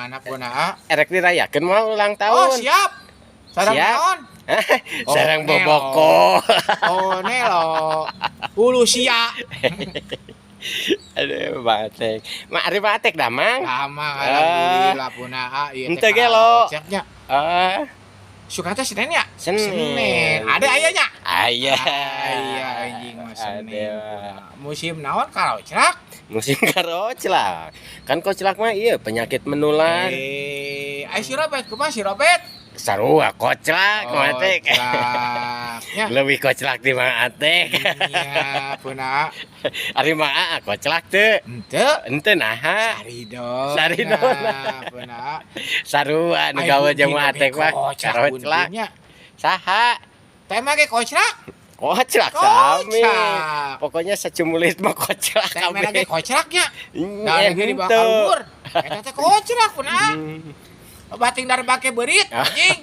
Kumaha, Puna? Erek dirayakeun mau ulang Oh, tahun? siap. Sareng Siap. naon? Sareng Oh, boboko. Oh, nelo. Ulu sia. Aduh, Batek. Mak ari Batek damang. Lama, alhamdulillah, Puna. Ieu teh Henteu gelo. kocaknya. Ah, Suka teh Senin ya? Senin. Ada ayahnya? Aya. Aya, anjing mah Senin. Ada. Musim naon karoclak? Musim karoclak. Kan koclak mah iya penyakit menular. Eh, ai si Robet kumaha, si Robet? Sarua koclak mah teh. Koclak. Ya. Lebih koclak di Mang Atek. Iya, Puna. Ari Mang Aa koclak teu? Henteu. Henteu naha? Saridona. Saridona. Puna. Sarua nu gawe jeung Mang Atek mah karoclak. Saha? Teh mah ge koclak. Koclak sami. Koclak. Pokoknya sacumulit mah koclak Teh mah kabeh. ge koclaknya. Iya, Da lagi di bawah henteu. luhur. Eta teh koclak, Puna. Bating dari bake beurit, anjing.